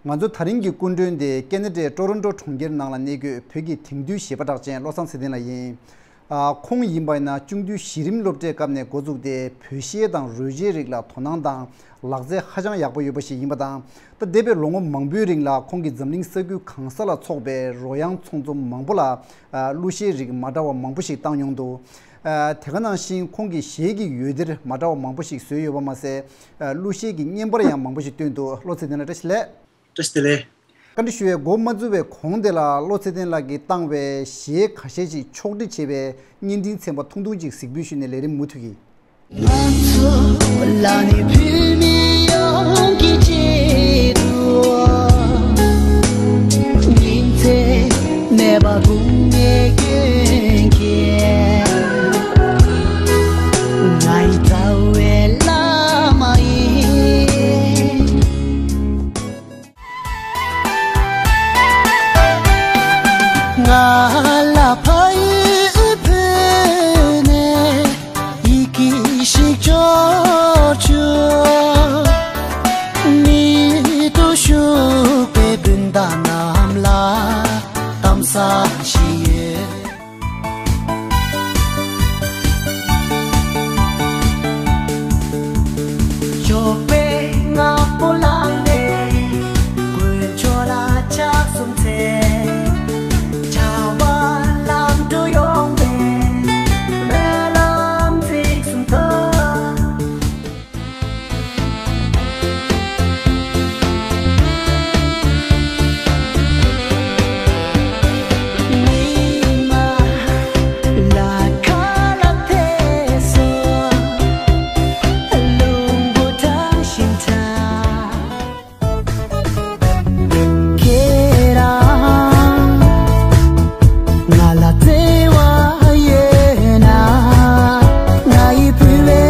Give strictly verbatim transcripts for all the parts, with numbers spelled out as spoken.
ང་ཚོ་དེ་རིང་གི་སྐུ་མགྲོན་དེ་ཀེ་ན་ཌའི་ཊོ་རོན་ཊོ་གྲོང་ཁྱེར་ནང་ལ་གནས་འཁོད་བོད་ཀྱི་དེང་དུས་གཞས་པ་གྲགས་ཅན་བློ་བཟང་ཚེ་བརྟན་ལགས་ཡིན། ཨ། ཁོང་ཡིན་པ་ཡིན་ན་ཆུང་དུས་གཞི་རིམ་སློབ་གྲྭའི་སྐབས་ནས་འགོ་བཙུགས་ཏེ་བོད་གཞས་དང་རོལ་ཆའི་རིགས་ལ་དོ་སྣང་དང་ལག་རྩལ་ཧ་ཅང་ཡག་པོ་ཡོད་པ་ཞིག་ཡིན་པ་དང་། ད་འདས་པའི་ལོ་ངོ་མང་པོའི་རིང་ལ་ཁོང་གིས་འཛམ་གླིང་ས་ཁུལ་གང་ས་ལ་འཚོགས་པའི་རོལ་དབྱངས་ཚོགས་འཛོམས་མང་པོ་ལ་ཨ། གླུ་གཞས་རིགས་མ་འདྲ་བ་མང་པོ་ཞིག་བཏང་མྱོང་འདུག་ཨ། དེ་ག་ནང་བཞིན་ཁོང་གིས་གཞས་ཀྱི་འོད་སྡེར་མ་འདྲ་བ་མང་པོ་ཞིག་བཟོས་ཡོད་པ་མ་ཟད། ཨ། གླུ་གཞས་ཀྱི་བརྙན་པར་ཡང་མང་པོ་ཞིག་བཏོན་འདུག་བློ་ཚེ་བརྟན་ལགས་བཀྲ་ཤིས་བདེ་ལེགས། བཀྲ་ཤིས་བདེ་ལེགས། བཀའ་འདྲི་ཞུ་བའི་འགོ་མ་འཛུགས་པའི་གོང་དེ་ལ་བློ་ཚེ་བརྟན་ལགས་ཀྱིས་བཏང་བའི་གཞས་ཁ་ཤས་ཤིག་ཕྱོགས་སྒྲིག་བྱས་པའི་བརྙན་འཕྲིན་ཚན་པ་ཐུང་ཐུང་ཅིག་གཟིགས་འབུལ་ཞུས་ནས་ལས་རིམ་མུ་མཐུད་ཀྱིས། ང་ཚོ་ལ་ནི་བོད་མི་ཡོངས་ཀྱི་ཆེད་དུ། ཉིན་མཚན་མེད་པར་དགུང་ལས་སྐྱོན་མཁན། ང་ཡི་རྩ་བའི་བླ་མ་ཡིན། ང་ལ་ཕ་ཡུལ་བོད་ནས་ཡི་གེ་ཞིག་འབྱོར་བྱུང་། མི་དུ་བཞུགས་པའི་སྤུན་ཟླ་རྣམས་ལ་གཏམ་ས་ཞིག་ཡོད། ཞོགས་པའི་སྔ་པོ་ལངས་ནས་དཀོན་མཆོག་ལ་ཕྱག་གསུམ་འཚལ། ཆར་པ་ལམ་དུ་ཡོང་བས་སྨོན་ལམ་ཚིག་གསུམ་བཏབ། ང་ལ་བརྩེ་བ་ཡོད་ན། ང་ཡི་བུ་བའི་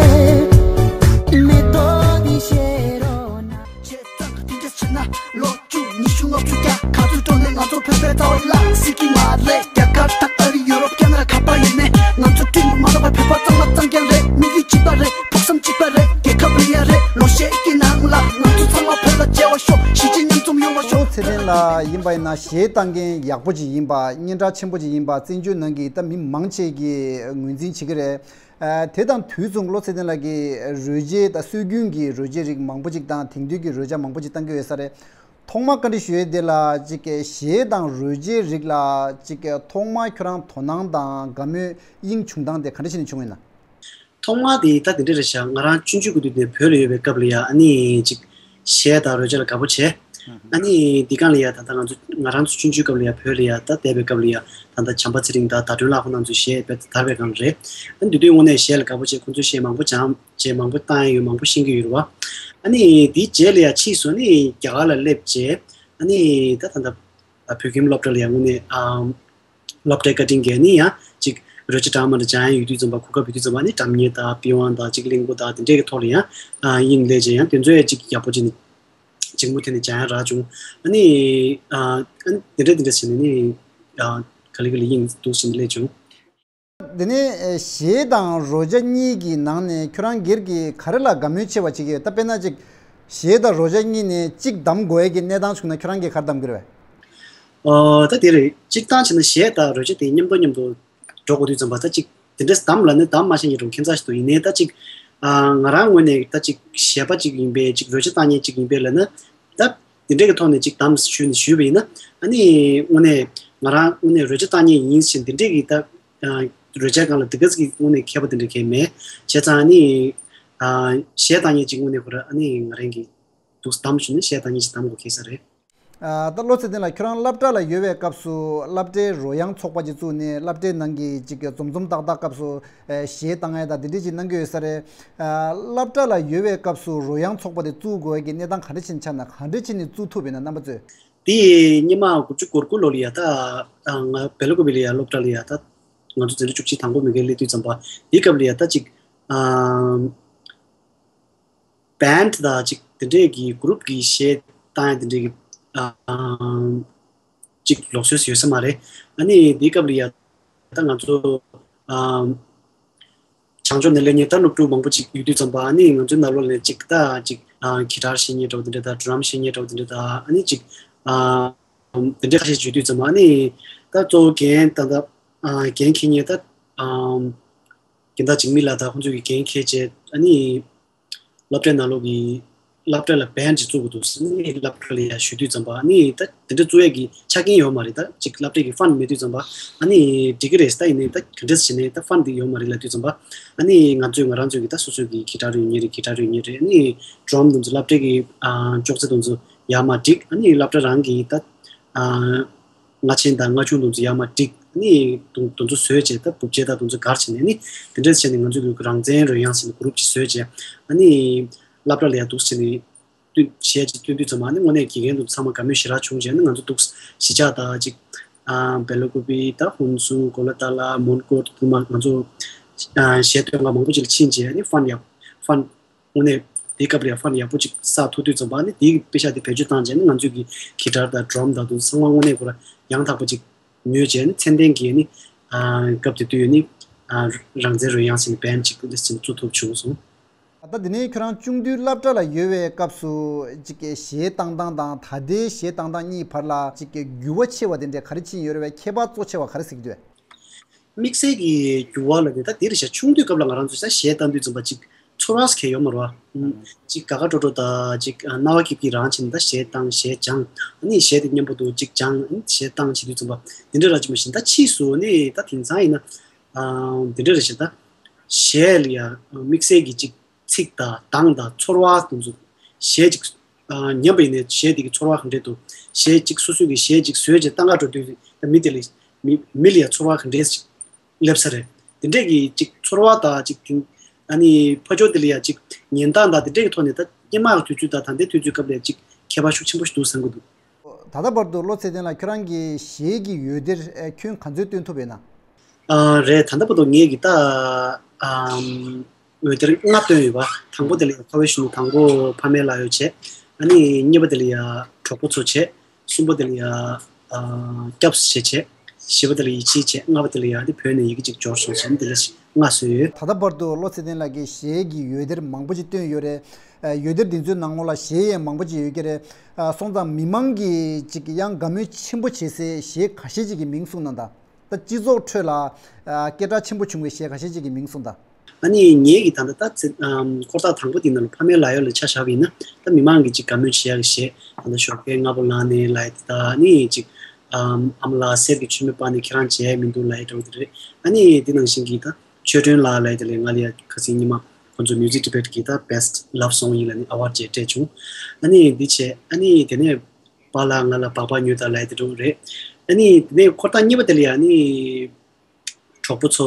མེ་ཏོག་འདི་བཞད་རོགས་གནང་། བྱས་ཙང་དེ་འདྲ་བྱས་ན་ལོ་བཅུ་ཉི་ཤུ་ལྔ་བཅུ་བརྒྱ་ག་ཚོད་འགྲོ་ནས་ང་ཚོ་བོད་པའི་རྩ་བ་ལ་སྲིད་ཀྱི་མ་རེད། རྒྱ་གར་དང་ཨ་རི་ཡུ་རོབ་ཁེ་ན་ཌ་ག་པར་ཡིན་ནས་ང་ཚོ་སྤྲིན་མ་ལོག་པའི་བོད་པ་གཙང་མ་གཙང་རྐྱང་རེད། མི་རིགས་གཅིག་པ་རེད། ཕུགས་བསམ་གཅིག་པ་རེད། རྒྱལ་ཁབ་རེ་ཡ་རེད། ལོ་ཤས་ཀྱི་ནང་ལ་ང་ཚོ་ཚང་མ་བོད་ལ་མཇལ་བ་ཤོག་གཞིས་བྱེས་མཉམ་འཛོམས་ཡོང་བ་ཤོག་བློ་ཚེ་བརྟན་ལགས་ཡིན་པ་ཡིན་ན་གཞས་བཏང་མཁན་ཡག་པོ་ཅིག་ཡིན་པ། སྙན་གྲགས་ཆེན་པོ་ཅིག་ཡིན་པ་བཙན་བྱོལ་ནང་གི་ད་མི་མང་ཆེ་གིས་ངོས་འཛིན་བྱེད་ཀྱི་རེད། ཨ། དེ་དང་དུས་མཚུངས་བློ་ཚེ་བརྟན་ལགས་ཀྱིས་རོལ་ཆའི་ད་སྲོལ་རྒྱུན་གྱི་རོལ་ཆའི་རིགས་མང་པོ་ཅིག་དང་དེང་དུས་ཀྱི་རོལ་ཆ་མང་པོ་ཅིག་བཏང་གི་ཡོད་ས་རེད། ཐོག་མར་བཀའ་འདྲི་ཞུ་ཡས་དེ་ལ་ཅིག་གཞས་དང་རོལ་ཆའི་རིགས་ལ་ཅིག་ཐོག་མར་ཁྱོད་རང་དོ་སྣང་དང་དགའ་མོས་དབྱིངས་བྱུང་སྟངས་དེ་ག་འདྲ་བྱས་ནས་བྱུང་ཡོད་ན། ཐོག་མར་དེ་ད་དེ་འདྲ་རེད་ཤག་ང་རང་ཆུང་ཆུང་གི་དུས་ནས་བོད་ལ་ཡོད་པའི་སྐབས་ལ་ཡ་ཨ་ནི་ཅིག་གཞས་དང་རོལ་ཆ་ལ་དགའ་པོ་བྱས། ཨ་ནི་འདི་གང་ལ་ཡ་ད་ལྟ་ང་ཚོ་ང་རང་ཚོ་ཆུང་ཆུང་སྐབས་ལ་ཡ་བོད་ལ་ཡ་ད་བསྡད་པའི་སྐབས་ལ་ཡ་ད་ལྟ་བྱམས་པ་ཚེ་རིང་དང་ཟླ་སྒྲོན་ལགས་ཁོང་རྣམ་ཚོ་གཞས་དཔེ་དར་བའི་སྒང་རེད། ཨ་ནི་དེ་དུས་དངོས་གནས་གཞས་ལ་དགའ་པོ་བྱས། ཁོང་ཚོའི་གཞས་མང་པོ་སྦྱངས། གཞས་མང་པོ་བཏང་ཡ་ཡོད། མང་པོ་ཤེས་ཀྱི་ཡོད་རེད་བ། ཨ་ནི་དེའི་རྗེས་ལ་ཡ་ཕྱིས་སུ་ཨ་ནི་རྒྱ་གར་ལ་སླེབས་རྗེས་ཨ་ནི་ད་ད་ལྟ་བོད་ཁྱིམ་སློབ་གྲྭ་ལ་ཡ་དངོས་གནས་ཨམ། སློབ་གྲྭའི་བཀའ་དྲིན་གྱིས་ནི་ཡང་ཅིག་རོལ་ཆ་འདྲ་མི་འདྲ་སྦྱང་ཡ་ཡོད་དུས་ཙམ་པ། གོ་སྐབས་ཡོད་དུས་ཙམ་པ་ནི་སྒྲ་སྙན་དང་པི་ཝང་དང་ཅིག་གླིང་བུ་དང་དེ་འདྲའི་གི་ཐོག་ལ་ཡང་ཨ་དབྱིངས་སླེབས་བྱས། ཡང་དེ་ཚོ་ཡང་ཅིག་ཡག་པོ་ཅིག་ནི་ཅིག་མུ་མཐུད་ནས་སྦྱང་ཡ་རག་བྱུང་། ཨ་ནི་ཨ་ཨ་ནི་དེ་འདྲ་དེ་འདྲ་བྱས་ནས་ནི་ཨ་ག་ལེ་ག་ལེ་དབྱིངས་སྡུག་ཅིག་ནི་སླེབས་བྱུང་། དེ་ནས་གཞས་དང་རོལ་ཆ་གཉིས་ཀྱི་ནང་ནས་ཁྱོད་རང་སྒེར་གྱིས་ག་རེ་ལ་དགའ་མོས་ཆེ་བ་བྱེད་ཀྱི་ཡོད། ད་དཔེར་ན་ཅིག་གཞས་དང་རོལ་ཆ་གཉིས་ནས་གཅིག་གདམ་དགོས་ཡས་ཀྱི་གནས་སྟངས་བྱུང་ན་ཁྱོད་རང་གིས་ག་རེ་གདམ་གྱི་རེད་པས། ཨོ། ད་དེ་རེད། སྤྱིར་བཏང་བྱས་ན་གཞས་དང་རོལ་ཆ་དེ་མཉམ་དུ་མཉམ་དུ་འགྲོ་དགོས་དུས་ཙམ་པ། ད་ཅིག་དེ་འདྲ་གདམ་ལབ་ན་གདམ་མ་ཤེས་མཁན་འདྲ་བོ་ཁྱད་མཚར་ཞིག་འདུག་ཡིན་ནའི་ད་ཅིག་ཨ་ང་རང་ངོས་ནས་ད་ཅིག་གཞས་པ་ཅིག་ཡིན་པས། ཅིག་རོལ་ཆ་བཏང་མཁན་ཅིག་ཡིན་པས་ལབ་ན། ད་དེ་འདྲའི་གི་ཐོག་ནས་ཅིག་གདམ་ཞུས་ནས་ཞུས་པ་ཡིན་ན། ཨ་ནི་དངོས་གནས་ང་རང་དངོས་གནས་རོལ་ཆ་བཏང་མཁན་ཡིན་ཕྱིན་དེ་འདྲའི་གི་ད་ཨ་རོལ་ཆ་སྒང་ལ་དེ་ག་ཙམ་གྱི་དངོས་གནས་མཁས་པ་དེ་འདྲ་གང་ཡང་མེད། བྱས་ཙང་ཨ་ནི་ཨ་གཞས་བཏང་མཁན་ཅིག་དངོས་གནས་ཁོ་རང་ཨ་ནི་ང་རང་གི་འདུག་གདམ་ཞུས་ནས་གཞས་བཏང་མཁན་ཅིག་གདམ་དགོས་ཁེལ་ས་རེད། ཨ། ད་བློ་ཚེ་བརྟན་ལགས། ཁྱོད་རང་སློབ་གྲྭ་ལ་ཡོད་པའི་སྐབས་སུ་སློབ་གྲྭའི་རོལ་དབྱངས་ཚོགས་པ་ཅིག་བཙུགས་ནས་སློབ་གྲྭའི་ནང་གི་ཅིག་འཛོམས་འཛོམས་ཏག་ཏག་སྐབས་སུ་ཨ་གཞས་བཏང་ཡ་དང་དེ་འདྲ་ཅིག་གནང་གི་ཡོད་ས་རེད། ཨ། སློབ་གྲྭ་ལ་ཡོད་པའི་སྐབས་སུ་རོལ་དབྱངས་ཚོགས་པ་དེ་བཙུགས་དགོས་ཡ་གི་གནས་སྟངས་ག་འདྲ་ཅིག་ཆགས་ན། ག་འདྲ་ཅིག་ནས་བཙུགས་ཐུབ་པ་ཡིན་ན་རྣམ་པ་ཚོས། དེ་སྔོན་མ་དགུ་བཅུ་གོ་དགུ་ལོ་ལ་ཡ་ད་ང་སྦེལ་ཀོབ་ལ་ཡ་སློབ་གྲྭ་ལ་ཡ་ད་ང་ཚོ་འཛིན་གྲྭ་བཅུ་གཅིག་དང་པོ་མི་འགའ་སླེབས་དུས་ཙམ་པ། དེའི་སྐབས་ལ་ཡ་ད་ཅིག་ཨ། བན་དང་ཅིག་དེ་འདྲས་ཀྱི་གུ་རུབ་ཀྱི་གཞས་བཏང་ཡ་དེ་འདྲས་ཀྱི་ཨ་ཅིག་ལུགས་སྲོལ་ཡོད་ས་མ་རེད། ཨ་ནི་དེའི་སྐབས་ལ་ཡ་ད་ང་ཚོ་ཨ་བྱང་ཕྱོགས་ནས་སླེབས་མཁན་ད་སློབ་ཕྲུག་མང་པོ་ཅིག་ཡོད་དུས་ཙམ་པ། ཨ་ནི་ང་ཚོའི་ནང་ལོགས་ནས་ཅིག་ད་ཅིག་ ཨ་གི་ཊར་ཤེས་མཁན་འདྲ་བོ་དེ་འདྲ་དང་ཌྲམ་ཤེས་མཁན་འདྲ་བོ་དེ་འདྲ་དང་ཨ་ནི་ཅིག་ཨ་དེ་འདྲ་ཁ་ཤས་བརྗོད་དུས་ཙམ་པ་ཨ་ནི་ད་གཙོ་བོ་རྒན་ད་ད་ཨ་རྒན་འཁྱེར་མཁན་ད་ཨ་རྒན་བདག་འཇིགས་མེད་ལགས་དང་ཁོང་ཚོ་གི་འགན་འཁྱེར་བྱས་ཨ་ནི་སློབ་གྲྭའི་ནང་ལོགས་ཀྱི་སློབ་གྲྭ་ལ་བན་ཅིག་བཙུགས་དགོས་འདུག་ཟེར་ནས་སློབ་གྲྭ་ལ་ཡར་ཞུ་དུས་ཙམ་པ་ཨ་ནི་ད་དེ་འདྲ་བཙུགས་ཡས་ཀྱི་ཆ་རྐྱེན་ཡོད་མ་རེད། ད་ཅིག་སློབ་གྲྭའི་གི་ཕན་མེད་དུས་ཙམ་པ་ཨ་ནི་འགྲིག་གི་རེད། ད་ཡིན་ནའི་ད་ག་འདྲས་བྱས་ནས་ད་ཕན་དེ་ཡོད་མ་རེད་ལབ་དུས་ཙམ་པ་ཨ་ནི་ང་ཚོས་ང་རང་ཚོས་ཀྱི་ད་སོ་སོའི་གི་གི་ཊར་ཡོད་མཁན་རེད། གི་ཊར་ཡོད་མཁན་རེད། ཨ་ནི་ཌྲམ་དེ་ཚོ་སློབ་གྲྭའི་གི་ཨ་ཅོག་ཙེ་དེ་ཚོ་ཡར་མར་བསྒྲིགས། ཨ་ནི་སློབ་གྲྭ་རང་གི་ད་ཨ་རྔ་ཆེན་དང་རྔ་ཆུང་དེ་ཚོ་ཡར་མར་བསྒྲིགས། ཨ་ནི་དུང་དེ་ཚོ་བཟོས་བྱས་ད་སྦུབ་ཆས་དང་དེ་ཚོ་བསྒར་བྱས་ནས་ཨ་ནི་དེ་འདྲས་བྱས་ནས་ང་ཚོ་གི་རང་བཙན་རོལ་དབྱངས་ཟེར་ནས་གུ་རུབ་ཅིག་བཟོས་བྱས་ཨ་ནི་སློབ་གྲྭ་ལ་ཡར་འདུག་བྱས་ནས་བསྟུན་གཞས་ཅིག་བསྟུན་དུས་ཙམ་པ་ཨ་ནི་དངོས་གནས་དགེ་རྒན་དེ་ཚོ་ཚང་མ་དགའ་མོས་ཞེ་དྲག་བྱུང་བྱས་ཨ་ནི་ང་ཚོ་འདུག་གཞིས་ཆགས་དང་ཅིག་ཨ་བེ་ལ་ཀུ་པི་དང་ཧུན་སུར་གོ་ལ་ཏཱ་ལ་མོན་གྷོ་དེ་ཚོ་མ་ང་ཚོ་ཨ་གཞས་སྟོན་ཁང་མང་པོ་ཅིག་ལ་ཕྱིན་བྱས་ཨ་ནི་ཕན་ཡག་ཕན། དངོས་གནས་དེའི་སྐབས་ལ་ཡང་ཕན་ཡག་པོ་ཅིག་བསགས་ཐུབ་དུས་ཙམ་པ་ནི་དེའི་དཔེ་ཆ་དེ་བེད་སྤྱོད་བཏང་བྱས་ནས་ང་ཚོས་ཀྱི་གི་ཊར་དང་ཌྲམ་དང་དུ་ཚང་མ་དངོས་གནས་ཁོ་ར་ཡང་དག་པ་ཅིག་ཉོས་བྱས་ནས་ཚད་ལྡན་གྱི་ནི་ཨ་སྐབས་དེ་དུས་ནི་ཨ་རང་བཙན་རོལ་དབྱངས་ཟེར་ནས་བན་ཅིག་དེ་ཚོ་བཙུགས་ཐུབ་བྱུང་སོང་། ད་དེ་ནས་ཁྱོད་རང་ཆུང་དུས་སློབ་གྲྭ་ལ་ཡོད་པའི་སྐབས་སུ་ཅིག་གཞས་བཏང་སྟངས་དང་ད་ལྟའི་གཞས་བཏང་སྟངས་གཉིས་བར་ལ་ཅིག་འགྱུར་བ་ཆེ་བ་དེ་འདྲས་ག་རེ་ཕྱིན་ཡོད་རེད་པས། ཁྱད་པར་གཙོ་ཆེ་བ་ག་རེ་གཟིགས་འདུག་དམིགས་བསལ་གྱི་འགྱུར་བ་ལ་ནི་ད་དེ་རེད་ཤག་ཆུང་དུས་སྐབས་ལ་ང་རང་ཚོ་ས་གཞས་བཏང་དུས་ཙམ་པ་ཅིག་ཚོར་བ་ཁྱད་ཡོད་མ་རེད་བ། ཅིག་དགའ་དགའ་སྤྲོ་སྤྲོ་དང་ཅིག་རྣ་བ་སྐྱིད་སྐྱིད་རང་བྱས་ནས་ད་གཞས་བཏང་གཞས་སྦྱངས་ཨ་ནི་གཞས་དེ་མཉམ་པོ་འདུག་ཅིག་སྦྱངས་ཨ་ནི་གཞས་བཏང་བྱེད་དུས་ཙམ་པ་དེ་འདྲ་ར་ཅིག་མ་གཞི་ད་ཕྱིས་སུ་ནི་ད་དེང་སང་ཡིན་ན་དེ་འདྲ་རེད་ཤག་ད་གཞས་ལ་ཡ་དམིགས་བསལ་གྱི་ཅིག་ཚིག་དང་གདངས་དང་ཚོར་བ་དེ་ཚོ་གཞས་ཅིག་ཨ་ཉན་པ་ཡིན་ནའི་གཞས་དེ་གི་ཚོར་བ་ག་འདྲས་འདུག་གཞས་གཅིག་སོ་སོ་གི་གཞས་གཅིག་བཟོས་རྗེས་ཏང་ག་འགྲོ་དུས་ད་མི་དེ་ལ་མི་མི་ལ་ཡ་ཚོར་བ་ག་འདྲས་ཅིག་སླེབས་ས་རེད། དེ་འདྲས་ཀྱི་གཅིག་ཚོར་བ་དང་གཅིག་དེ་ཨ་ནི་ཕར་ཕྱོགས་དེ་ལ་ཡ་གཅིག་ཉན་སྟངས་དང་དེ་འདྲས་ཀྱི་ཐོག་ནས་ད་སྔོན་མ་དུས་ཚོད་དང་ད་ལྟའི་དུས་ཚོད་སྐབས་ལ་ཡ་གཅིག་ཁྱད་པར་ཤུགས་ཆེན་པོ་ཞིག་འདུག་བསམ་གྱི་འདུག་ད་ལྟ་བར་དུ་བློ་ཚེ་བརྟན་ལགས་ཁྱོད་རང་གི་གཞས་ཀྱི་འོད་སྡེར་ཁྱོན་ག་ཚོད་སྟོན་ཐུབ་ཡོད་ན། ཨ་རེད། ད་ལྟ་བར་དུ་ངས་ཀྱི་ད་ཨམ་འོད་སྡེར་ལྔ་བཏོན་ཡོད་པ། དང་པོ་དེ་ལ་ཡ་ཁ་བའི་གཞོན་ནུ་དང་པོ་ཕ་མའི་ལག་གཡོག་བྱས། ཨ་ནི་གཉིས་པ་དེ་ལ་ཡ་གྲོགས་པོ་ཚོ་བྱས། གསུམ་པ་དེ་ལ་ཡ་ཨ་སྐྱབས་སུ་མཆི་བྱས། བཞི་པ་དེ་ལ་ཡིད་ཆེས་བྱས། ལྔ་པ་དེ་ལ་ཡ་ནི་བོད་ནས་ཡི་གེ་གཅིག་འབྱོར་སོང་ཟེར་ནས་དེ་ལ་ལྔ་བཟོས་ཡོད། ད་ལྟ་བར་དུ་བློ་ཚེ་བརྟན་ལགས་ཀྱིས་གཞས་ཀྱི་འོད་སྡེར་མང་པོ་ཅིག་བཏོན་ཡོད་རེད། ཨ་འོད་སྡེར་འདི་ཚོའི་ནང་ལོགས་ལ་གཞས་ཡང་མང་པོ་ཅིག་ཡོད་ཀྱི་རེད། ཨ་སོང་ཙང་མི་མང་གིས་ཅིག་ཡང་དགའ་མོས་ཆེན་པོ་བྱེད་སའི་གཞས་ཁ་ཤས་ཅིག་གི་མིང་གསུངས་གནང་དང་། ད་སྤྱི་ཚོགས་ཁྲོད་ལ་ཨ་སྐད་གྲགས་ཆེན་པོ་བྱུང་བའི་གཞས་ཁ་ཤས་ཅིག་གི་མིང་གསུངས་དང་། ཨ་ནི་ངེད་ཀྱི་ད་ལྟ་ད་ཚེ་ཨམ་འཁོར་ཐག་དང་པོ་འདི་ནང་ལ་ཕ་མའི་ལག་གཡོག་ལ་ཆ་བཞག་པ་ཡིན་ན་ད་མི་མང་གིས་ཅིག་དགའ་མོས་བྱེད་ཡག་གི་གཞས་ད་ལྟ་ཞོགས་ཀའི་སྔ་པོ་ལངས་ནས་ལབ་ཡ་དེ་དང་ཨ་ནི་ཅིག་ཨམ་ཨ་མ་ལགས་གསེར་གྱི་མཆོད་མེ་སྤར་ནས་ཁྱེད་རང་བརྗེད་ཡ་མི་འདུག་ལབ་ཡ་འདྲ་བོ་དེ་རེད། ཨ་ནི་འདི་ནང་བཞིན་གྱི་ད་ཆོས་སྒྲོན་ལགས་ལབ་ཡ་དེ་ལས་ང་ལ་ཡ་ཁ་སང་ཉི་མ་ཁོང་ཚོ་Music Tibet་གི་ད་Best Love Song་ཡིན་ལབ་ནས་ཨ་ཝརཌ་ཅིག་སྤྲད་བྱུང་། ཨ་ནི་འདི་བྱས་ཨ་ནི་དེ་ནས་པཱ་ལགས་ང་ལ་སྦག་སྦག་ཉོས་དང་ལབ་ཡ་དེ་འདྲ་བོ་རེད། ཨ་ནི་དེ་ནས་འཁོར་ཐག་གཉིས་པ་དེ་ལ་ཡ་ཨ་ནི་གྲོགས་པོ་ཚོ་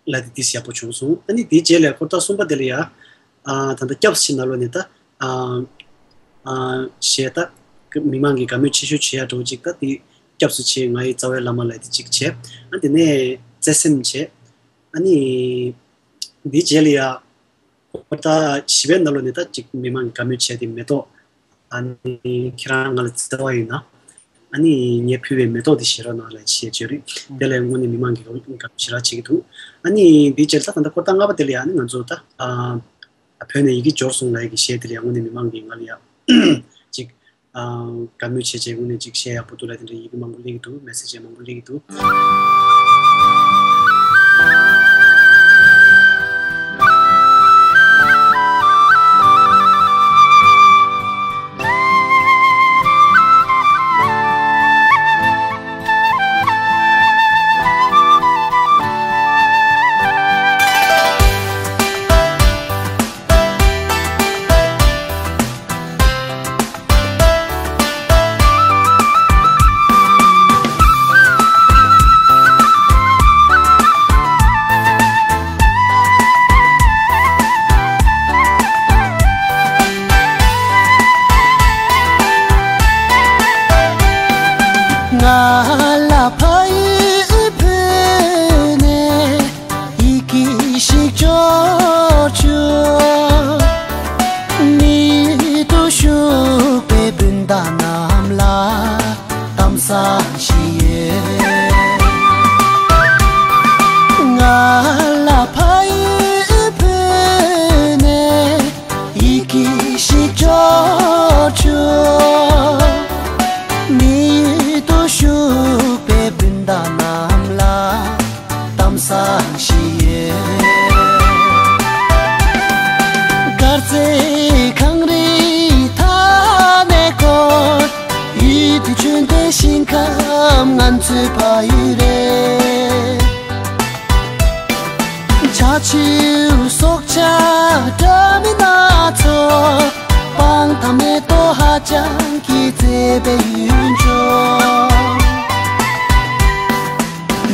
ལ་དེ་ཏིས་ཡག་པོ་བྱུང་སོང་། ཨ་ནི་དེའི་རྗེས་ལ་འཁོར་ཐག་གསུམ་པ་དེ་ལ་ཡ་ཨ་ད་ལྟ་སྐྱབས་ཕྱི་ནང་ལོགས་ནས་ད་ཨ་ཨ་གཞས་ད་མི་མང་གིས་དགའ་མོས་ཆེ་ཤོས་བྱེད་ཡ་འདྲ་བོ་ཅིག་ད་དེ་སྐྱབས་སུ་མཆི་ང་ཡི་རྩ་བའི་བླ་མ་ལབ་ཡ་དེ་གཅིག་བྱས། ཨ་དེ་ནས་བརྩེ་སེམས་བྱས། ཨ་ནི་དེའི་རྗེས་ལ་ཡ་འཁོར་ཐག་བཞི་པའི་ནང་ལོགས་ནས་ད་ཅིག་མི་མང་གིས་དགའ་མོས་བྱས་ཏེ་མེ་ཏོག་ཨ་ནི་ཁྱེད་རང་ང་ལ་བརྩེ་བ་ཡོད་ན། ཨ་ནི་ངས་ཕུལ་བའི་མེ་ཏོག་དེ་བཞེས་རོགས་གནང་ལབ་བྱས་བརྗོད་རེད། དེ་ལས་དངོས་གནས་མི་མང་གིས་དགའ་པོ་ཞེ་དྲག་བྱེད་ཀྱི་འདུག་ཨ་ནི་འདི་བྱས་ད་ད་ལྟ་འཁོར་ཐག་ལྔ་པ་དེ་ལ་ཡ་ཨ་ནི་ང་ཚོ་ད་ཨ་བོད་ནས་ཡི་གེ་འབྱོར་སོང་ལབ་ཡ་གི་གཞས་དེ་ལ་ཡ་དངོས་གནས་མི་མང་གིས་ང་ལ་ཡ་ཅིག་ཨ་དགའ་མོས་བྱས་བྱས་དངོས་གནས་ཅིག་གཞས་ཡག་པོ་འདུག་ལབ་དེ་འདྲ་ཡི་གེ་མང་པོ་སླེབས་ཀྱི་འདུག་མེ་སེ་ཇི་ཡང་མང་པོ་སླེབས་ཀྱི་འདུག་ང་ལ་ཕ་ཡུལ་བོད་ནས་ཡི་གེ་ཞིག་འབྱོར་བྱུང་། མིག་ཏུ་ཤུག་པའི་སྤུན་ཟླ་རྣམས་ལ་གཏམ་བཟང་ཞིག་ཡོད། ང་ལ་ཕ་ཡུལ་བོད་ནས་ཡི་གེ་ཞིག་འབྱོར་ བཟོད་པ་ཡི་རེད། བྱ་བྱིའུ་སྲོག་ཆགས་འདྲ་མིན་སྣ་ཚོགས། སྤང་ཐང་མེ་ཏོག་ཧ་ཅང་གི་མཛེས་པའི་ཡུལ་ལྗོངས།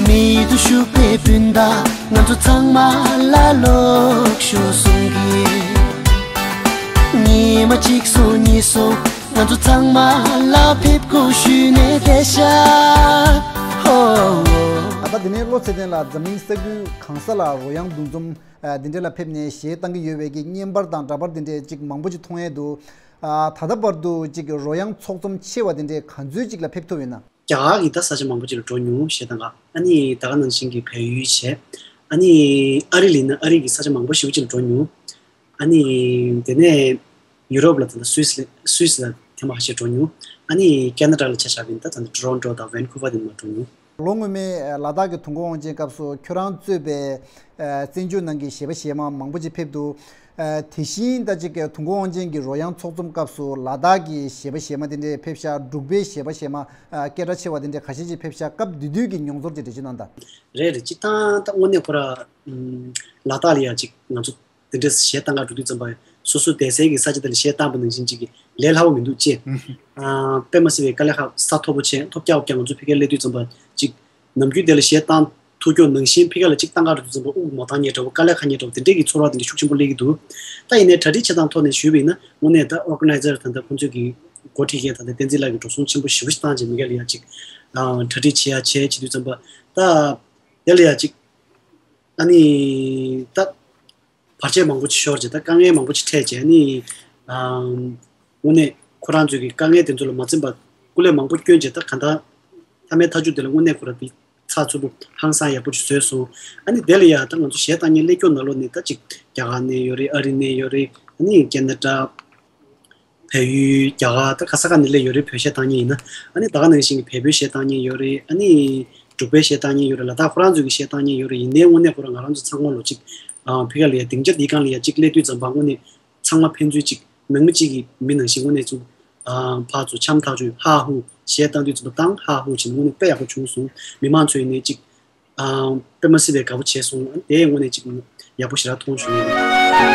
མིག་ཏུ་ཤུག་པའི་སྤུན་ཟླ་ང་ཚོ་ཚང་མ་ལ་ལོག་ཤོག་གསུང་གི། ཉི་མ་གཅིག་སོང་གཉིས་སོང་། ང་ཚོ་ཚང་མ་ལ་ཕེབས་སྒོ་ཞུས་ནས་བསྡད་ཤག་ཧོ། ད་ལྟ་འདི་ནས་བློ་ཚེ་བརྟན་ལགས་འཛམ་གླིང་ས་ཁུལ་གང་ས་ལ་རོལ་དབྱངས་འདུ་འཛོམས་ཨ་འདི་འདྲ་ལ་ཕེབས་ནས་གཞས་བཏང་གི་ཡོད་པའི་གི་བརྙན་པར་དང་འདྲ་པར་འདི་འདྲས་ཅིག་མང་པོ་ཅིག་མཐོང་ཡས་འདུག་ཨ་ད་ལྟ་བར་དུ་ཅིག་རོལ་དབྱངས་ཚོགས་འཛོམས་ཆེ་བ་འདི་འདྲས་ག་ཚོད་ཅིག་ལ་ཕེབས་ཐུབ་ཡོད་ན། རྒྱ་གར་གྱི་ད་ས་ཆ་མང་པོ་ཅིག་ལ་འགྲོ་མྱོང་། གཞས་བཏང་ག་ཨ་ནི་ད་ག་ནང་བཞིན་གྱི་བལ་ཡུལ་བྱས། ཨ་ནི་ཨ་རི་ལ་ཡིན་ན་ཨ་རི་གི་ས་ཆ་མང་པོ་ཞེ་པོ་ཅིག་ལ་འགྲོ་མྱོང་། ཨ་ནི་དེ་ནས་ཡུ་རོབ་ལ་ད་ལྟ་སུད་སི་ལ་སུད་སི་ལ་ཐེངས་མ་ཁ་ཤས་འགྲོ་མྱོང་། ཨ་ནི་ཁེ་ན་ཌ་ལ་ཆ་བཞག་པ་ཡིན་ན་ད་ད་ལྟ་ཊོ་རོན་ཊོ་དང་ཝན་ཁུ་ཝར་དེ་ནས་མར་འགྲོ་མྱོང་། ལོ་སྔོན་མའི་ལ་དྭགས་ཀྱི་དུས་འཁོར་དབང་ཆེན་སྐབས་སུ་ཁྱོད་རང་གཙོས་པའི་བཙན་བྱོལ་ནང་གི་གཞས་པ་གཞས་མ་མང་པོ་ཅིག་ཕེབས་འདུག་དེ་བཞིན་ད་ཅིག་དུས་འཁོར་དབང་ཆེན་གྱི་རོལ་དབྱངས་ཚོགས་འཛོམས་སྐབས་སུ་ལ་དྭགས་ཀྱི་གཞས་པ་གཞས་མ་དེ་འདྲས་ཕེབས་ཤག་འབྲུག་པའི་གཞས་པ་གཞས་མ་སྐད་གྲགས་ཆེ་བ་དེ་འདྲས་ཁ་ཤས་ཅིག་ཕེབས་ཤག་སྐབས་དེ་དུས་ཀྱི་མྱོང་ཚོར་ཅིག་འགྲེལ་བརྗོད་གནང་དང་། རེད་རེད། སྤྱིར་བཏང་ད་དངོས་གནས་ཁོ་ར་ལ་དྭགས་ལ་ཡ་ཅིག་ང་ཚོ་དེ་འདྲས་གཞས་བཏང་ག་འགྲོ་དུས་ཙམ་པ་སོ་སོ་བསྡད་སའི་གི་ས་ཆ་དེ་ལ་གཞས་བཏང་པ་ནང་བཞིན་ཅིག་གི་ལས་སླ་བོ་མི་འདུག་ཅེས། དཔེ་མ་སྲིད་པའི་དཀའ་ལས་ཁག་ས་མཐོ་པོ་བྱས་མཐོ་རྒྱག་རྒྱག་ང་ཚོ་ཕ་གིར་སླེབས་དུས་ཙམ་པ་ཅིག་ནམ་རྒྱུན་དེ་ལ་གཞས་བཏང་ཐུབ་ཀྱོག་ནང་བཞིན་ཕ་གི་ལ་ཅིག་བཏང་ག་འགྲོ་དུས་ཙམ་པ་དབུགས་མ་བཏང་མཁན་འདྲ་བོ་དཀའ་ལས་ཁག་མཁན་འདྲ་བོ་དེ་འདྲས་ཀྱི་ཚོར་བ་དེ་འདྲ་ཤུགས་ཆེན་པོ་སླེབས་ཀྱི་འདུག་ད་ཡིན་ནའི་གྲ་སྒྲིག་བྱེད་སྟངས་ཐོག་ནས་ཞུས་པ་ཡིན་ན་དངོས་གནས་ད་ཨོར་ག་ནའི་ཛར་ད་ལྟ་ཁོང་ཚོས་ཀྱི་འགོ་ཁྲིད་མཁན་ད་ལྟ་བསྟན་འཛིན་ལགས་ཀྱིས་འགྲོ་སོང་ཆེན་པོ་ཞེ་པོ་ཞིག་བཏང་བྱས་མི་སྒེར་ལ་ཡ་ཅིག་གྲ་སྒྲིག་བྱེད་ཡ་བྱས་བྱེད་དུས་ཙམ་པ་ད་དེ་ལ་ཡ་ཅིག་ཨ་ནི་ད་བར་ཆད་མང་པོ་ཅིག་ཤོར་རྗེས་ད་དཀའ་ངལ་མང་པོ་ཅིག་འཕྲད་རྗེས་ནི། ཨམ། དངོས་གནས་ཁོ་རང་ཚོའི་གི་དཀའ་ངལ་དེ་ཚོ་ལ་མ་འཛེམས་པར་སྐུ་ལས་མང་པོ་བསྐྱོན་རྗེས་ད་གང་ལྟར་མཐའ་མའི་མཐའ་མཇུག་དེ་ལ་དངོས་གནས་ཁོ་རང་དེ་ཚགས་ཚུད་པོ་ཧང་སང་ཡག་པོ་ཅིག་བཟོས་སོང་། ཨ་ནི་དེ་ལ་ཡ་ད་ང་ཚོ་གཞས་བཏང་མཁན་སླེབས་སྐྱོ་ནང་ལོགས་ནས་ད་ཅིག་རྒྱ་གར་ནས་ཡོད་རེད། ཨ་རི་ནས་ཡོད་རེད། ཨ་ནི་ཁེ་ན་ཌ། བལ་ཡུལ། རྒྱ་གར། ད་ག་ས་ག་ནས་སླེབས་ཡོད་རེད། བོད་གཞས་བཏང་མཁན་ཡིན་ན། ཨ་ནི་ད་ག་ནང་བཞིན་གྱི་བལ་པོའི་གཞས་བཏང་མཁན་ཡོད་རེད། ཨ་ནི་འབྲུག་པའི་གཞས་བཏང་མཁན་ཡོད་རེད། ལ་དྭགས་ཁོ་རང་ཚོའི་གི་གཞས་བཏང་མཁན་ཡོད་རེད། ཡིན་ནའི་དངོས་གནས་ཁོ་རང་ང་རང་ཚོ་ཚང་མ་ལོ་གཅིག་ཨ་ཕ་གི་ལ་ཡ་སྡིངས་ཆ་འདིའི་སྒང་ལ་ཡ་གཅིག་སླེབས་དུས་ཙམ་པ་དངོས་གནས་ཚང་མ་ཕན་ཚུན་གཅིག་ནང་མི་གཅིག་གི་མི་ནང་བཞིན་དངོས་གནས་ཚུར་ཨ་ཕར་ཚུར་འཆམ་ཐག་ཆོད། ཧ་ཧུ་གཞས་བཏང་དུས་ཙམ་པ་བཏང་ཧ་ཧུ་བྱས་ནས་དངོས་གནས་དཔེ་ཡག་པོ་བྱུང་སོང་། མི་མང་ཚོས་ནས་གཅིག་ཨ། དཔེ་མ་སྲིད་པའི་དགའ་པོ་བྱས་སོང་། དེ་དངོས་གནས་ཅིག་ཡག་པོ་ཞེ་དྲག་མཐོང་བྱུང་ཡོད།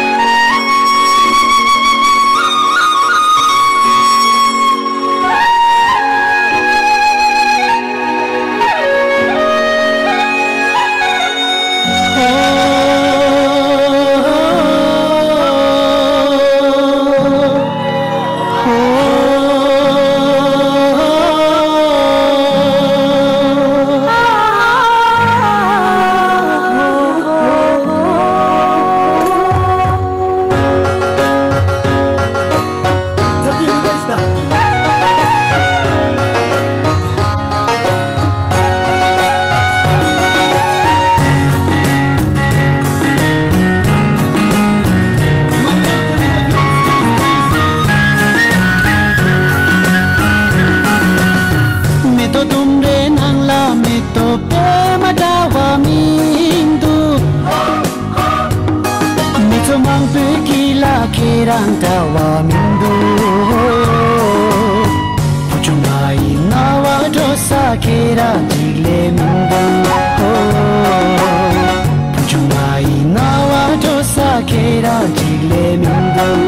མེ་ཏོག་ལྡུམ་རའི་ནང་ལ་མེ་ཏོག་པད་མ་འདྲ་བ་མི་འདུག་མི་ཚོགས་མང་པོའི་དཀྱིལ་ལ་ཁྱེད་རང་འདྲ་བ་མི་འདུག་བུ་ཆུང་ང་ཡི་རྣ་བ་འགྲོ་ས་ཁྱེད་རང་གཅིག་ལས་མི་འདུག་བུ་ཆུང་ང་ཡི་རྣ་བ་འགྲོ་ས་ཁྱེད་རང་གཅིག་ལས་མི་འདུག་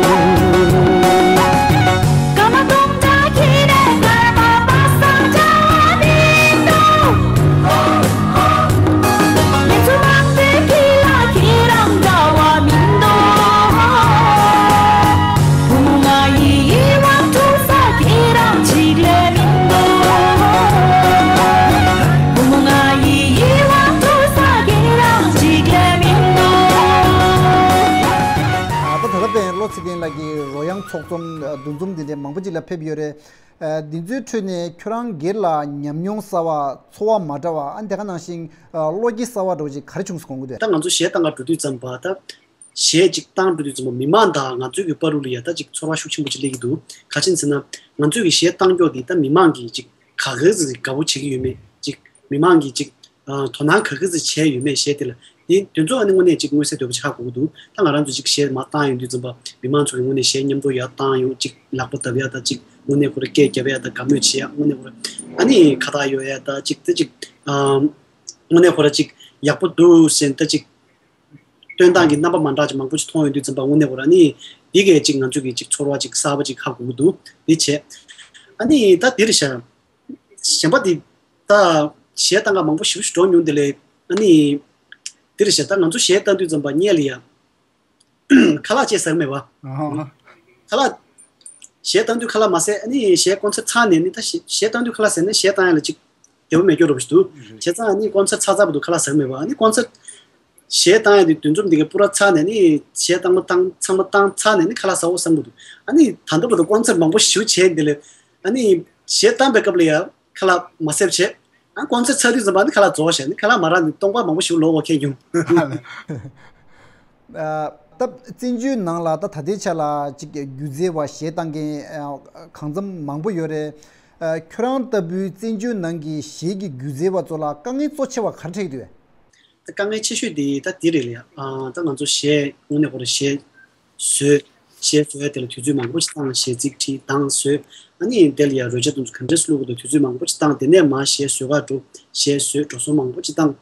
སྐར་མ་སྟོང་ཕྲག་ཁྱེད་རང་སྐར་མ་པ་སངས་འདྲ་བ་མི་འདུག་མི་ཚོགས་མང་པོའི་དཀྱིལ་ལ་ཁྱེད་རང་འདྲ་བ་མི་འདུག་བུ་མོ་ང་ཡི་ཡིད་དབང་འཁྲུག་ས་ཁྱེད་རང་གཅིག་ལས་མི་འདུག་བུ་མོ་ང་ཡི་ཡིད་དབང་འཁྲུག་ས་ཁྱེད་རང་གཅིག་ལས་མི་འདུག་ད་ད་ལྟ་བར་བློ་ཚེ་བརྟན་ལགས་ཀྱིས་རོལ་དབྱངས་ཚོགས་འཛོམས་འདུ་འཛོམས་འདི་འདྲའི་མང་པོ་ཅིག་ལ་ཕེབས་ཡོད་རེད། འདི་ཚོའི་ཁྲོད་ནས་ཁྱོད་རང་སྒེར་ལ་ཉམས་མྱོང་གསར་བ་ཚོར་བ་མ་འདྲ་བ་ཨ་ནི་དེ་ག་ནང་བཞིན་བློ་སྐྱེད་གསར་བ་འདྲ་བོ་ཅིག་ག་རེ་བྱུང་སོང་དགོངས་ཀྱི་འདུག་ད་ང་ཚོ་གཞས་བཏང་ག་འགྲོ་དུས་ཙམ་པ་ད་གཞས་ཅིག་བཏང་འགྲོ་དུས་ཙམ་པ་མི་མང་དང་ང་ཚོའི་གི་བར་དུ་ལ་ཡ་ད་ཅིག་ཚོར་བ་ཤུགས་ཆེན་པོ་ཅིག་སླེབས་ཀྱི་འདུག་ག་ཅི་ཡིན་ཟེར་ན་ང་ཚོའི་གི་གཞས་བཏང་ཀྱོག་འདི་ད་མི་མང་གིས་ཅིག་ག་ག་ཟིག་དགའ་པོ་བྱེད་ཀྱི་ཡོད་མེད་ཅིག་མི་མང་གིས་ཅིག་དོ་སྣང་ག་ག་ཟིག་བྱས་ཡོད་མེད་གཞས་དེ་ལ་ དེ་དེ་ཚོ་ཨ་ནི་དངོས་གནས་ཅིག་མངོན་གསལ་དོད་པོ་ཆགས་དགོས་ཀྱི་འདུག་ད་ང་རང་ཚོ་ཅིག་གཞས་མར་བཏང་ཡོང་དུས་ཙམ་པ་མི་མང་ཚོ་གི་དངོས་གནས་གཞས་མཉམ་དུ་ཡར་བཏང་ཡོང་ཅིག་ལག་པ་བརྡབ་ཡ་ད་ཅིག་དངོས་གནས་ཁོ་ར་སྐད་རྒྱབ་ཡ་ད་དགའ་མོས་བྱེད་ཡ་དངོས་གནས་ཁོ་ར་ཨ་ནི་ཁ་བཏགས་གཡོ་ཡ་ད་ཅིག་ད་ཅིག་ཨམ། དངོས་གནས་ཁོ་ར་ཅིག་ཡག་པོ་འདུག་ཟེར་ད་ཅིག་སྟོན་སྟངས་ཀྱི་རྣམ་པ་མ་འདྲ་ཅིག་མང་པོ་ཅིག་མཐོང་ཡོང་དུས་ཙམ་པ་དངོས་གནས་ཁོ་ར་ཨ་ནི་འདི་གས་ཅིག་ང་ཚོ་གི་ཅིག་ཚོར་བ་ཅིག་གསར་པ་ཅིག་ཧ་གོ་གི་འདུག་འདི་བྱས་ཨ་ནི་ད་འདིར་བཞག་གཞན་པ་འདི་ད་གཞས་བཏང་ག་མང་པོ་ཞེ་པོ་ཞིག་འགྲོ་མྱོང་དེ་ལས་ཨ་ནི་འདིར་བཞག་ད་ང་ཚོ་གཞས་བཏང་དུས་ཙམ་པ་སྔོན་ལ་ཡ། ཁ་ལག་ཅེས་ཟེར་མེད་པ། ཨ་ཧ། ཁ་ལག་གཞས་བཏང་དུས་ཁ་ལག་མ་ཟེར་ཨ་ནི་གཞས་ཀོན་སར་ཚར་ནས་ནི་ད་གཞས་གཞས་བཏང་དུས་ཁ་ལག་ཟེར་ན་གཞས་བཏང་ཡ་ལ་ཅིག་བདེ་པོ་མེད་སྐྱོ་རོ་ཞིག་འདུག་རེད། བྱས་ཙང་ཨ་ནི་ཀོན་སར་ཚར་ཚར་བ་འདུག་ཁ་ལག་ཟེར་མེད་པ་ཨ་ནི་ཀོན་སར་གཞས་བཏང་ཡ་དེ་འདུ་འཛོམས་དེ་གའི་པུ་ར་ཚར་ནས་ནི་གཞས་བཏང་མ་བཏང་ཚང་མ་བཏང་ཚར་ནས་ནི་ཁ་ལག་ཟ་འོ་བསམ་གི་འདུག་ཨ་ནི་ད་ལྟ་བར་དུ་ཀོན་སར་མང་པོ་ཞིག་བྱས་འདི་ལས་ཨ་ནི་གཞས་བཏང་པའི་སྐབས་ལ་ཡ་ཁ་ལག་མ་ཟེར་བྱས། ཨ་ཀོན་སར་ཚར་དུས་ཙམ་པ་ནི་ཁ་ལག་རྫོགས་ཤག་ནི་ཁ་ལག་མ་རག་ནི་སྟོང་པ་མང་པོ་ཞིག་ལོག་འོ་ཁྱེད་ཀྱང་། ཨ། ད་བཙན་བྱོལ་ནང་ལ་ད་ད་ལྟའི་ཆ་ལ་ཅིག་སྒྱུ་རྩལ་བ་གཞས་བཏང་མཁན་ཨ་གང་འཚམ་མང་པོ་ཡོད་རེད། ཨ་ཁྱོད་རང་ལྟ་བུའི་བཙན་བྱོལ་ནང་གི་གཞས་ཀྱི་སྒྱུ་རྩལ་བ་ཚོ་ལ་དཀའ་ངལ་གཙོ་ཆེ་བ་ག་རེ་འཕྲད་ཀྱི་འདུག་ད་དཀའ་ངལ་ཆེ་ཤོས་དེ་ད་དེ་རེད་ལ་ཨ་ད་ང་ཚོ་གཞས་དངོས་གནས་ཁོ་རང་གཞས་བཟོས། གཞས་བཟོས་དེ་ལ་དུས་ཚོད་མང་པོ་ཞིག་བཏང་། གཞས་ཚིག་བྲིས་བཏང་བཟོས། ཨ་ནི་དེ་ལ་ཡང་རོལ་ཆ་དེ་ཚོ་ག་འདྲས་སེ་བླུག་དགོས་འདུག་དུས་ཚོད་མང་པོ་ཞིག་བཏང་། དེ་ནས་མར་གཞས་བཟོ་གར་འགྲོ། གཞས་བཟོས་འགྲོ་སོང་མང་པོ་ཞིག་བཏང་།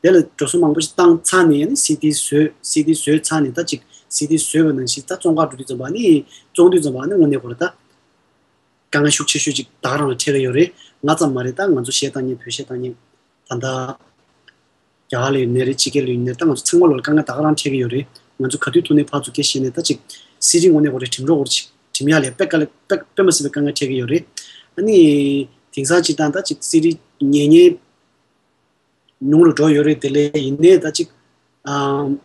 དེ་ལ་འགྲོ་སོང་མང་པོ་ཞིག་བཏང་ཚར་ནས་ཨ་ནི་སི་ཌི་བཟོས། སི་ཌི་བཟོས་ཚར་ནས་ད་ཅིག་སི་ཌི་བཟོས་པ་ནང་བཞིན་ད་བཙོང་གར་འགྲོ་དུས་ཙམ་པ་ཨ་ནི་བཙོང་དུས་ཙམ་པ་ཨ་ནི་དངོས་གནས་ཁོ་རང་ད་དཀའ་ངལ་ཤུགས་ཆེ་ཤོས་ཅིག་ད་ག་རང་ལ་འཕྲད་ཀྱི་ཡོད་རེད། ང་ཙམ་མ་རེད། ད་ང་ཚོ་གཞས་བཏང་མཁན་བོད་གཞས་བཏང་མཁན་ད་ལྟ་རྒྱ་གར་ལ་ཡོད་ནའི་རེད། ཕྱི་རྒྱལ་ལ་ཡོད་ནའི་རེད། ད་ང་ཚོ་ཚང་མ་ལ་དཀའ་ངལ་ད་ག་རང་འཕྲད་ཀྱི་ཡོད་རེད། ང་ཚོ་ག་དུས་ཐུག་ནའི་ཕར་ཚུར་སྐད་བཤད་ནས་ད་ཅིག་སི་ཌི་དངོས་གནས་ཁོ་རང་འགྲིམ་རོགས་ཅིག་འགྲིམ་ཡ་ལ་དཔེ་དཀའ་ལས་དཔེ་དཔེ་མ་སྲིད་པའི་དཀའ་ངལ་འཕྲད་ཀྱི་ཡོད་རེད། ཨ་ནི་དེང་སང་སྤྱིར་བཏང་ད་ཅིག་སི་ཌི་ཉན་མཁན་ཉུང་རུ་འགྲོ་ཡོད་རེད། དེ་ལས་ཡིན་ནའི་ད་ཅིག་ཨམ།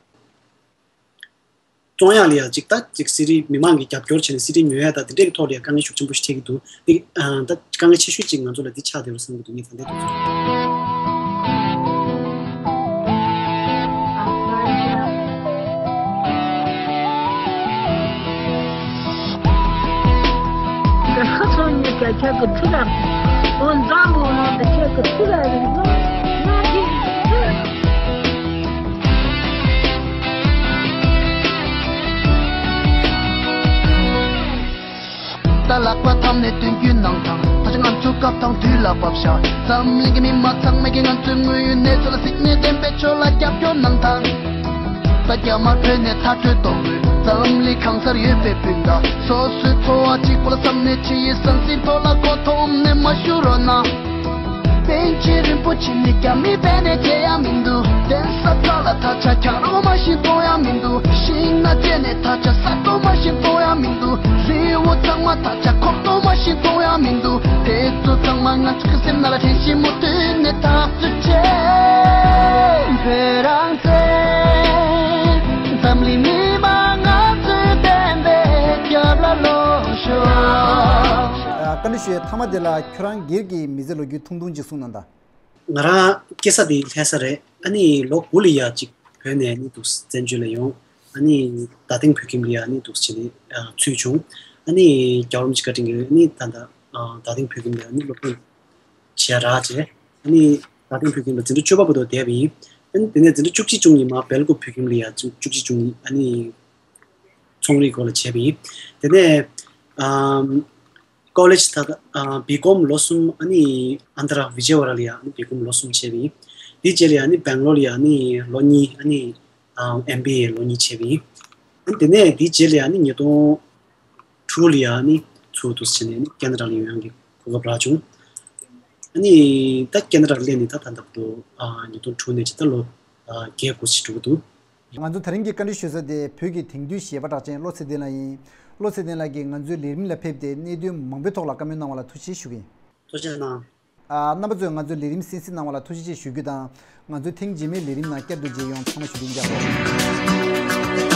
བཙོང་ཡག་ལ་ཡ་ཅིག་ད་ཅིག་སི་ཌི་མི་མང་གིས་རྒྱབ་སྐྱོར་བྱས་ནས་སི་ཌི་ཉོ་ཡ་ད་དེ་འདྲས་ཀྱི་ཐོག་ལ་ཡ་དཀའ་ངལ་ཤུགས་ཆེན་པོ་ཞིག་འཕྲད་ཀྱི་འདུག་འདི་ཨ་ད་དཀའ་ངལ་ཆེ་ཤོས་ཅིག་ང་ཚོ་ལ་འདི་ཆགས་བསྡད་ཡོད་བསམ་གྱི་འདུག་ངས་ད་ལྟའི་དུས་ཚོད། ད་ལག་པ་འཐམས་ནས་སྟོན་རྒྱུའི་ནང་དང་། ད་ཆ་ང་ཚོ་སྐབས་དང་དུས་ལ་བབས་ཤག་འཛམ་གླིང་གི་མི་མང་ཚང་མས་ཀྱིས་ང་ཚོའི་དངོས་ཡོད་གནས་ཚུལ་ལ་གཟིགས་ནས་བདེན་པའི་ཕྱོགས་ལ་རྒྱབ་སྐྱོར་གནང་དང་། ད་རྒྱ་དམར་བོད་ནས་མཐར་སྐྲོད་གཏོང་དགོས། འཛམ་གླིང་གང་སར་ཡོད་པའི་སྤུན་ཟླ་སོ་སོའི་འཚོ་བ་གཅིག་པུ་ལ་བསམ་ནས་ཕྱི་ཡི་ཟང་ཟིང་ཐོག་ལ་མགོ་འཐོམས་ནས་མ་བཞུགས་རོགས་གནང་། པཎ་ཆེན་རིན་པོ་ཆེ་ནི་རྒྱ་མིའི་བེད་ནས་བྱེད་ཡ་མི་འདུག་གདན་ས་ཁག་ལ་ད་ཆ་ཁྱང་རོག་མ་ཤེས་གཏོང་ཡ་མི་འདུག་ཤིང་ནགས་བཅད་ནས་ད་ཆ་ས་རྡོ་མ་ཤེས་གཏོང་ཡ་མི་འདུག་རི་བོ་ཚང་མ་ད་ཆ་ཁོག་རྡོ་མ་ཤེས་གཏོང་ཡ་མི་འདུག་དེ་ཚོ་ཚང་མ་ང་ཚོ་གི་སེམས་ནང་ལ་དྲན་ཤེས་མུ་མཐུད་ནས་ད་ཚུད་ཆེ། བོད་རང་བཙན། འཛམ་གླིང་མི་མང་ང་ཚོའི་བདེན་པའི་རྒྱབ་ལ་ལོག་ཤོག་ཨ། བཀའ་འདྲི་ཞུ་ཡ་མཐའ་མ་དེ་ལ་ཁྱོད་རང་སྒེར་གྱི་མི་ཚེ་ལོ་རྒྱུས་ཐུང་ཐུང་ཅིག་གསུངས་གནང་དང་། ང་རང་སྐྱེས་ས་དེ་ལྷ་ས་རེད། ཨ་ནི་ལོ་དགུ་ལ་ཡ་ཅིག་བོད་ནས་ཨ་ནི་འདུག་བཙན་བྱོལ་ལ་ཡོང་། ཨ་ནི་རྡ་སྟེང་བོད་ཁྱིམ་ལ་ཡ་ཨ་ནི་འདུག་བྱས་ནས་ཨ་ཚུད་བྱུང་། ཨ་ནི་རྒྱལ་བ་རིན་པོ་ཆེ་བཀའ་དྲིན་གྱིས་ཨ་ནི་ད་ལྟ་ཨ་རྡ་སྟེང་བོད་ཁྱིམ་ལ་ཡ་ཨ་ནི་སློབ་སྦྱོང་བྱས་རག་བྱས། ཨ་ནི་རྡ་སྟེང་བོད་ཁྱིམ་ལ་འཛིན་གྲྭ་བཅུ་པ་བར་དུ་བསྡད་པ་ཡིན། ཨ་ནི་དེ་ནས་འཛིན་གྲྭ་བཅུ་གཅིག་བཅུ་གཉིས་མར་སྦེལ་ཀོབ་བོད་ཁྱིམ་ལ་ཡ་བཅུ་བཅུ་གཅིག་བཅུ་གཉིས་ཨ་ནི་ཚོང་རིག་སྐོར་ལ་བྱས་པ་ཡིན། དེ་ནས་ཨམ། ཀོ་ལེཇ་ད་ལྟ་ཨ་བི་ཀོམ་ལོ་གསུམ། ཨ་ནི་ཨན་དྷ་ར་ཝི་ཇེ་ཝ་ཌ་ལ་ཡ་ཨ་ནི་བི་ཀོམ་ལོ་གསུམ་བྱས་པ་ཡིན། དེའི་རྗེས་ལ་ཡ་ཨ་ནི་སྦེང་ལོར་ལ་ཡ་ཨ་ནི་ལོ་གཉིས། ཨ་ནི་ཨ་ཨེམ་བི་ཨེ་ལོ་གཉིས་བྱས་པ་ཡིན། ཨ་ནི་དེ་ནས་དེའི་རྗེས་ལ་ཡ་ཨ་ནི་ཉིས་སྟོང་དྲུག་ལ་ཡ་ཨ་ནི་ཚུར་འདུག་སེ་བྱས་ནས་ཨ་ནི་ཁེ་ན་ཌ་ལ་ཡོང་ཡག་གི་གོ་སྐབས་རག་བྱུང་། ཨ་ནི་ད་ཁེ་ན་ཌ་ལ་སླེབས་ནས་ད་ད་ལྟ་བར་དུ་ཨ་ཉིས་སྟོང་དྲུག་ནས་ཇི་ལྟར་ལོ་ཨ་བརྒྱད་དགུ་ཞིག་འགྲོ་གི་འདུག་ང་ཚོ་དེ་རིང་གི་བཀའ་འདྲི་ཞུ་ས་དེ་བོད་ཀྱི་དེང་དུས་གཞས་པ་གྲགས་ཅན་བློ་ཚེ་བརྟན་ལགས་ཡིན། བློ་ཚེ་བརྟན་ལགས་ཀྱིས་ང་ཚོའི་ལས་རིམ་ལ་ཕེབས་ཏེ་གནད་དོན་མང་པོའི་ཐོག་ལ་བཀའ་མོལ་གནང་བ་ལ་ཐུགས་རྗེ་ཆེ་ཞུ་གི་ཡིན། ཐུགས་རྗེ་གནང་། ཨ། རྣམ་པ་ཚོས་ང་ཚོའི་ལས་རིམ་གསན་གཟིགས་གནང་བ་ལ་ཐུགས་རྗེ་ཆེ་ཞུ་རྒྱུ་དང་། ང་ཚོའི་ཐེངས་རྗེས་མའི་ལས་རིམ་ནང་བསྐྱར་དུ་མཇལ་ཡོང་། ཚང་མ་བཞུགས་གདན་འཇགས།